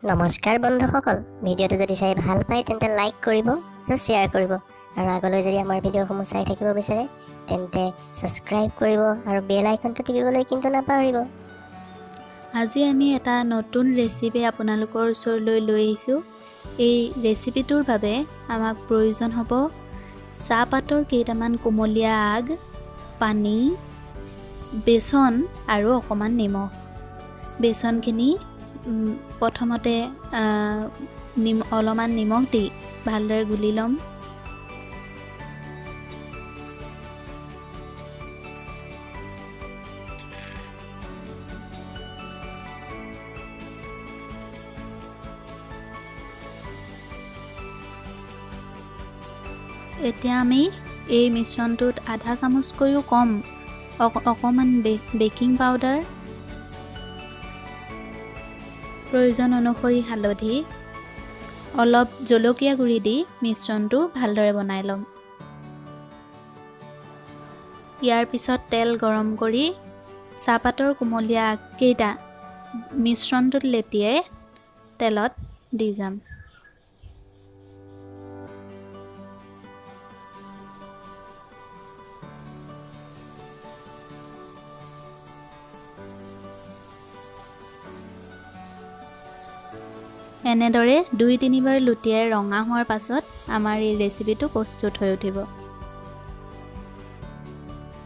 নমস্কাৰ বন্ধুসকল, ভিডিঅ'টো যদি চাই ভাল পায় তেন্তে লাইক কৰিব আৰু শ্বেয়াৰ কৰিব, আৰু আগলৈ যদি আমাৰ ভিডিঅ'সমূহ চাই থাকিব বিচাৰে তেন্তে ছাবস্ক্ৰাইব কৰিব আৰু বেল আইকনটো টিপিবলৈ কিন্তু নাপাহৰিব। আজি আমি এটা নতুন ৰেচিপি আপোনালোকৰ ওচৰলৈ লৈ আহিছোঁ। এই ৰেচিপিটোৰ বাবে আমাক প্ৰয়োজন হ'ব চাহপাতৰ কেইটামান কুমলীয়া আগ, পানী, বেচন আৰু অকণমান নিমখ। বেচনখিনি প্ৰথমতে অলপমান নিমখ দি ভালদৰে গুলি ল'ম। এতিয়া আমি এই মিশ্ৰণটোত আধা চামুচকৈও কম অকণমান বেকিং পাউডাৰ, প্ৰয়োজন অনুসৰি হালধি, অলপ জলকীয়া গুড়ি দি মিশ্ৰণটো ভালদৰে বনাই ল'ম। ইয়াৰ পিছত তেল গৰম কৰি চাহপাতৰ কুমলীয়া আগকেইটা মিশ্ৰণটোত লেটিয়াই তেলত দি যাম। এনেদৰে 2-3 বাৰ লুটিয়াই ৰঙা হোৱাৰ পাছত আমাৰ এই ৰেচিপিটো প্ৰস্তুত হৈ উঠিব।